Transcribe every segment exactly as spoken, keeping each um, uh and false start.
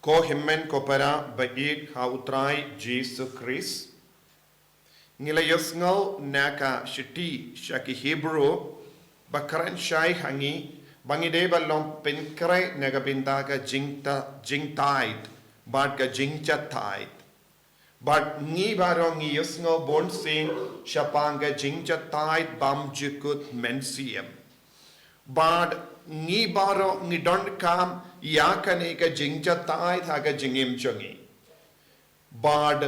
Ko hynmen ko para ba ïeit ha U Trai Jisu Khrist. Ngi la ïohsngew na ka shithi sha ki Hebru ba kren shai ha ngi ba ngi dei ban long pynkhreh na ka bynta ka jingta-, jingthaid bad ka jingjahthait. Bad ngi baroh ngi ïohsngew bunsien shaphang ka jingjahthait bymjukut mynsiem. Bad ngi baroh ngi donkam ïa kane ka jingjahthait ha ka jingim jong ngi. Bad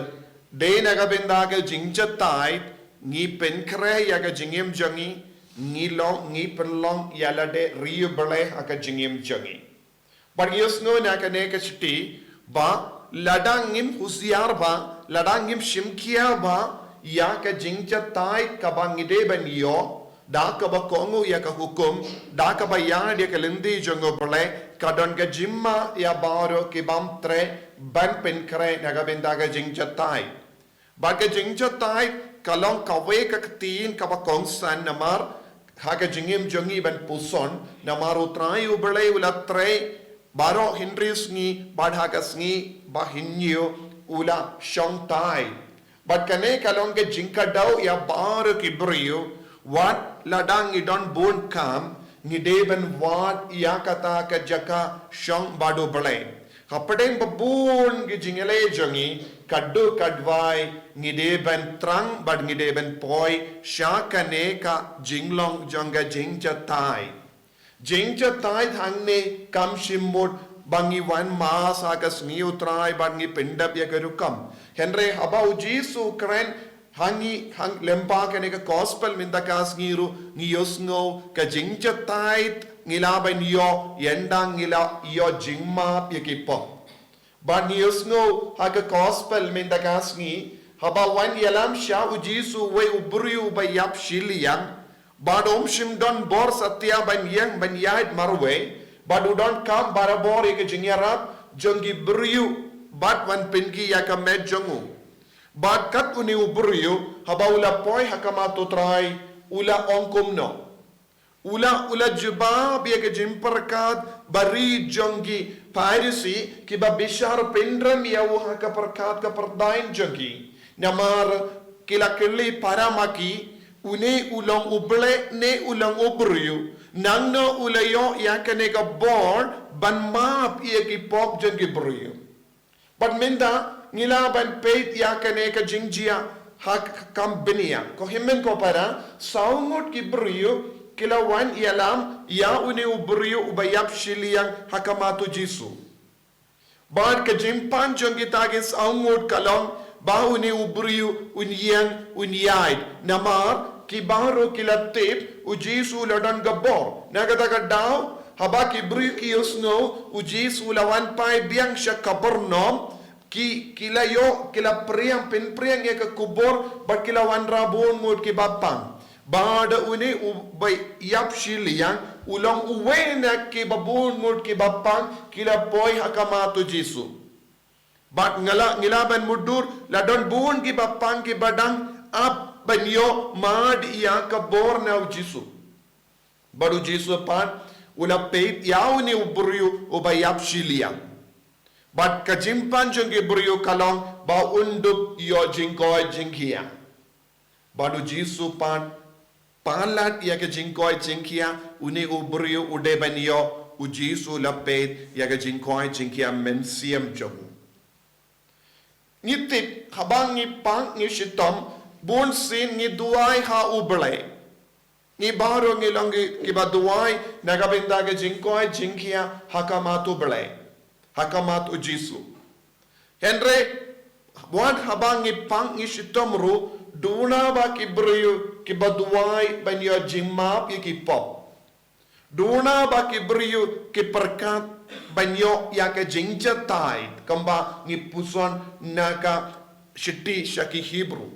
dei na ka bynta ka jingjahthait ngi pynkhreh ïa ka jingim jong ngi, ngi long, ngi pynlong ïa lade riewblei ha ka jingim jong ngi. Bad ngi ïohsngew na kane ka shithi ba lada ngim husiar bha, lada ngim shimkhia bha ïa ka jingjahthait kaba ngi dei ban ïoh da kaba kohnguh ïa ka hukum, da kaba ïaid ïa ka lynti jong U Blei, ka don ka jingma ïa baroh ki bym treh ban pynkhreh na ka bynta ka jingjahthait. Bad ka jingjahthait ka long kawei ka ktien kaba kongsan namar ha ka jingim jong ngi ban puson, namar U Trai U Blei u la trei baroh hynriew sngi bad ha ka sngi ba hynñiew u la shongthait. Bad kane ka long ka jingkdew ïa baroh ki briew, wat lada ngi don bun kam, ngi dei ban wad ïa kata ka jaka shong bad U Blei. Hapdeng ba bun ki jingïaleh jong ngi, katto katwei ngi dei ban thrang bad ngi dei ban poi sha kane ka jinglong jong ka jingjahthait. Jingjahthait hangne kam shym mut ba ngi wan mass ha ka sngi U Trai bad ngi pyndep ïa ka rukom. Hynrei haba U Jisu u kren ha ngi, ha ngi lyngba kane ka gospel mynta ka sngi ruh ngi ïohsngew ka jingjahthait ngi lah ban ïoh ynda ngi la ïoh jingmap ïa ki pop. Bad ngi ïohsngew ha ka gospel mynta ka sngi, haba wan ïalam sha U Jisu uwei u briew uba ïap shiliang, bad um shym don bor satia ban ïeng ban ïaid marwei, bad u donkam barabor ïa ka jingïarap jong ki briew bad wan pynkhie ïa ka met jong u. Bad kat une u briew haba u la poi ha khmat U Trai, u la ong kumno? U la, u la jubab ïa ka jingpyrkhat barit jong ki Pharisi kiba bishar pynrem ïa u ha ka pyrkhat ka pyrthei jong ki. Namar ki la kylli para ma ki, une u long U Blei ne u long u briew, nangno u la ïoh ïa kane ka bor ban map ïa ki pop jong ki briew. Bad mynta ngi lah ban peit ïa kane ka jingjia ha ka kam bniah. Ko hynmen ko para, saw ngut ki briew ki la wan ïalam ïa une u briew uba ïap shiliang ha khmat U Jisu. Bad ka jingpan jong kita ki saw ngut ka long ba une u briew un ïeng un ïaid. Namar ki baroh ki la tip U Jisu u la don ka bor. Na kata ka daw, haba ki briew ki ïohsngew U Jisu u la wan phai biang sha Kapernaum, ki, ki la ïoh, ki la priang, pynpriang ïa ka kubur, bad ki la wanrah bun ngut kiba pang. Bad une uba ïap shiliang u long uwei na kiba bun ngut kiba pang ki la poi ha khmat U Jisu. Bad ngi la, ngi lah ban mutdur, la don bun kiba pang kiba dang ap ban ïoh mad ïa ka bor na U Jisu. Bad U Jisu pat u la peit ïa une u briew uba ïap shiliang. Bad ka jingpan jong ki briew ka long ba un dup ïoh jingkoit jingkhiah. Bad U Jisu pat palat ïa ka jingkoit jingkhiah une u briew u dei ban ïoh, U Jisu u la peit ïa ka jingkoit jingkhiah mynsiem jong u. Ngi tip, haba ngi pang, ngi shitom, bunsien ngi duwai ha U Blei. Ngi baroh ngi long ki, kiba duwai na ka bynta ka jingkoit jingkhiah ha khmat U Blei, ha khmat U Jisu. Hynrei wat haba ngi pang ngi shitom ruh, duna ba ki briew kiba duwai ban ïoh jingmap ïa ki pop. Duna ba ki briew ki pyrkhat ban ïoh ïa ka jingjahthait, kumba ngi puson na ka shithi sha ki Hebru.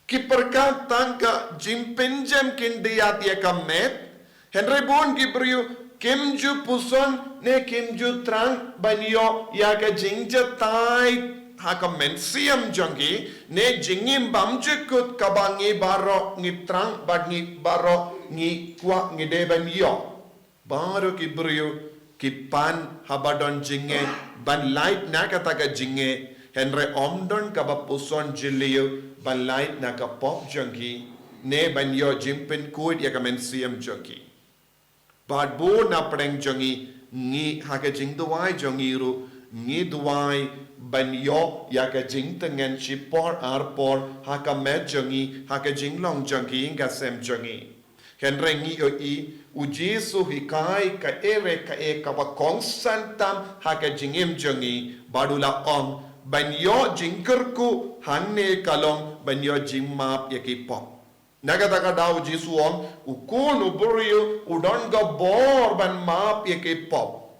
Ki pyrkhat tang ka jingpynjem khyndiat ïa ka met, hynrei bun ki briew kim ju puson ne kim ju thrang ban ïoh ïa ka jingjahthait ha ka mynsiem jong ki, ne jingim bymjukut kaba ngi baroh ngi thrang bad ngi baroh ngi kwah ngi dei ban ïoh. Baroh ki briew Ki pan haba don jingeh ban lait na kata ka jingeh, hynrei ym don kaba puson jylliew ban lait na ka pop jong ki, ne ban ïoh jingpynkhuid ïa ka mynsiem jong ki. Bad bun na pdeng jong ngi, ngi ha ka jingduwai jong ngi ruh, ngi duwai ban ïoh ïa ka jingtngen shipor arpor ha ka met jong ngi, ha ka jinglong jong ki, ha ka sem jong ngi. Hynrei ngi ïohi, u Jisu u hikai kaei re kaei kaba kongsan tam ha ka jingim jong ngi, bad u la ong, ban ïoh jingkyrkhu hangne ka long ban ïoh jingmap ïa ki pop. Na kata ka daw u Jisu u ong, u Khun u briew u don ka bor ban map ïa ki pop.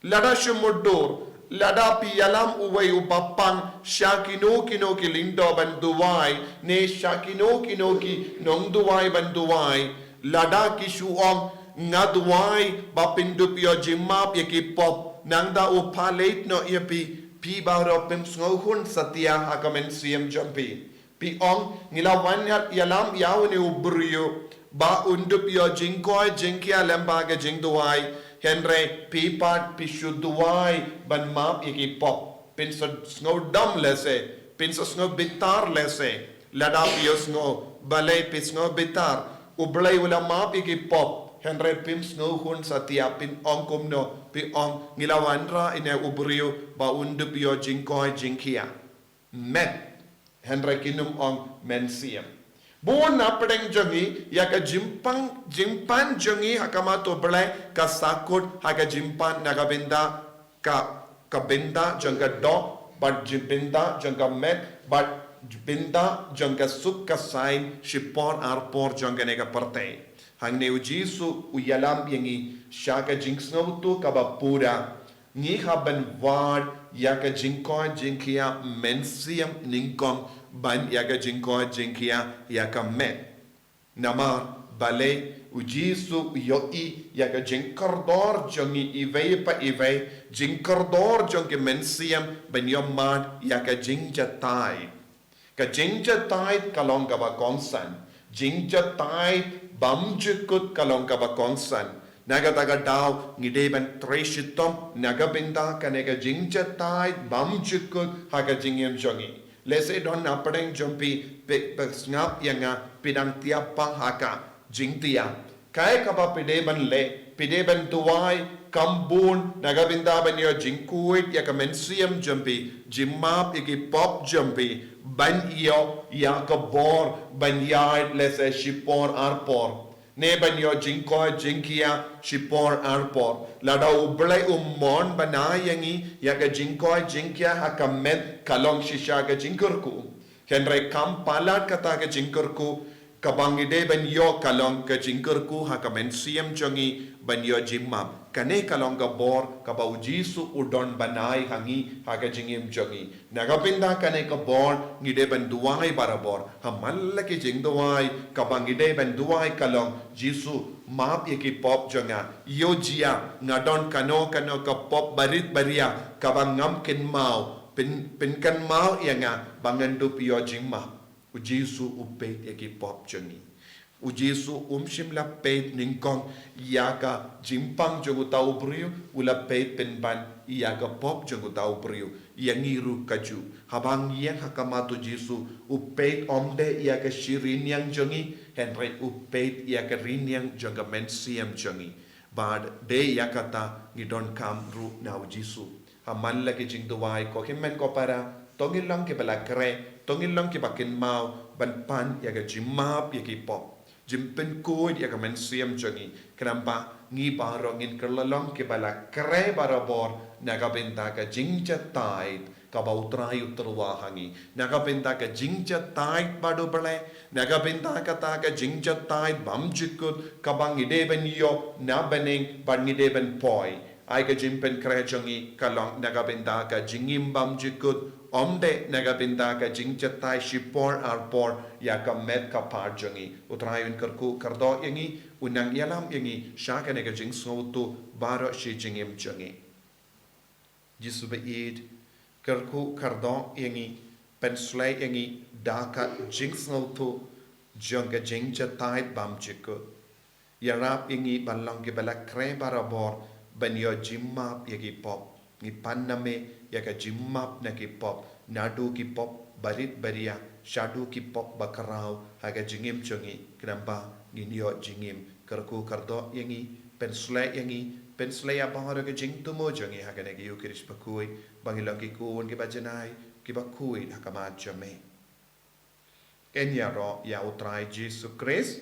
Lada shu mutdur, lada phi ïalam uwei u bapang sha kino kino ki lyngdoh ban duwai, ne sha kino kino ki nongduwai ban duwai, lada ki shu ong, nga duwai ba phin dup ïoh jingmap ïa ki pop, nangta u pynleit noh ïa phi, phi baroh phim sngewhun satia ha ka mynsiem jong phi. Phi ong, ngi la wan ïalam ïa une u briew ba un dup ïoh jingkoit jingkhiah lyngba ka jingduwai, hynrei phi pat phi shu duwai ban map ïa ki pop. Phin sa sngewdom lehse, phin sa sngew bitar lehse. Lada phi ïohsngew, balei phi sngew bitar? U Blei u la map ïa ki pop, hynrei phim sngewhun satia, phin ong kumno? Phi ong, ngi la wanrah ïa une u briew ba un dup ïoh jingkoit jingkhiah. Met, hynrei kim ong mynsiem. Bun na pdeng jong ngi, ïa ka jingpang, jingpan jong ngi ha khmat u Blei ka sahkut ha ka jingpan na ka bynta ka, ka bynta jong ka doh, bad jing bynta jong ka met, bad bynta jong ka suk ka saiñ shipor arpor jong kane ka pyrthei. Hangne u Jisu u ïalam ïa ngi sha ka jingsngewthuh kaba pura. Ngi hap ban wad ïa ka jingkoit jingkhiah mynsiem nyngkong ban ïa ka jingkoit jingkhiah ïa ka met. Namar balei? U Jisu u ïohi ïa ka jingkordor jong ngi iwei pa iwei, jingkordor jong ki mynsiem ban ïoh mad ïa ka jingjahthait. Ka jingjahthait ka long kaba kongsan. Jingjahthait bymjukut ka long kaba kongsan. Na kata ka daw ngi dei ban trei shitom na ka bynta kane ka jingjahthait bymjukut ha ka jingim jong ngi. Lehse don na pdeng jong phi, phi, phi sngap ïa nga, phi dang thiah pang ha ka jingthiah. Kaei kaba phi dei ban leh, phi dei ban duwai kham bun na ka bynta ban ïoh jingkhuid ïa ka mynsiem jong phi, jingmap ïa ki pop jong phi, ban ïoh ïa ka bor ban ïaid lehse shipor arpor, ne ban ïoh jingkoit jingkhiah shipor arpor. Lada u Blei um mon ban ai ïa ngi ïa ka jingkoit jingkhiah ha ka met, ka long shisha ka jingkyrkhu. Hynrei kham palat kata ka jingkyrkhu, kaba ngi dei ban ïoh ka long ka jingkyrkhu ha ka mynsiem jong ngi ban ïoh jingmap. Kane ka long ka bor kaba u Jisu u don ban ai ha ngi ha ka jingim jong ngi. Na ka bynta kane ka bor ngi dei ban duwai barabor. Ha man la ki jingduwai kaba ngi dei ban duwai ka long, Jisu, map ïa ki pop jong nga. Ïoh jia nga don kano kano ka pop barit baria kaba ngam kynmaw, pyn, pynkynmaw ïa nga ba ngan dup ïoh jingmap. U Jisu u peit ïa ki pop jong ngi. U Jisu um shym la peit nyngkong ïa ka jingpang jong uta u briew, u la peit pynban ïa ka pop jong uta u briew. Ïa ngi ruh kajuh. Haba ngi ïeng ha khmat u Jisu, u peit ym dei ïa ka shi riñiang jong ngi, hynrei u peit ïa ka riñiang jong ka mynsiem jong ngi. Bad dei ïa kata ngi donkam ruh na u Jisu. Ha man la ki jingduwai, ko hynmen ko para, to ngin long kiba la khreh, to ngin long kiba kynmaw ban pan ïa ka jingmap ïa ki pop, jingpynkhuid ïa ka mynsiem jong ngi. Khnang ba ngi baroh ngin kylla long kiba la khreh barabor na ka bynta ka jingjahthait kaba u Trai u tyrwa ha ngi, na ka bynta ka jingjahthait bad u Blei, na ka bynta kata ka jingjahthait bymjukut kaba ngi dei ban ïoh na bneng bad ngi dei ban poi. Ai ka jingpynkhreh jong ngi ka long na ka bynta ka jingim bymjukut, ym dei na ka bynta ka jingjahthait shipor arpor ïa ka met ka phad jong ngi. U Trai un kyrkhu kyrdoh ïa ngi, un nang ïalam ïa ngi sha kane ka jingsngewthuh baroh shi jingim jong ngi. Jisu ba ïeit, kyrkhu kyrdoh ïa ngi, pynshlei ïa ngi da ka jingsngewthuh jong ka jingjahthait bymjukut. Ïarap ïa ngi ban long kiba la khreh barabor ban ïoh jingmap ïa ki pop. Ngi pan na me ïa ka jingmap na ki pop, naduh ki pop barit baria, shaduh ki pop bakhraw ha ka jingim jong ngi, khnang ba ngin ïoh jingim. Kyrkhu kyrdoh ïa ngi, pynshlei ïa ngi, pynshlei ïa baroh ka jingthmu jong ngi ha kane ka Ïukharist bakhuid, ba ngin long ki khun kiba janai, kiba khuid ha khmat jong me. Yn ïaroh ïa U Trai Jisu Khrist.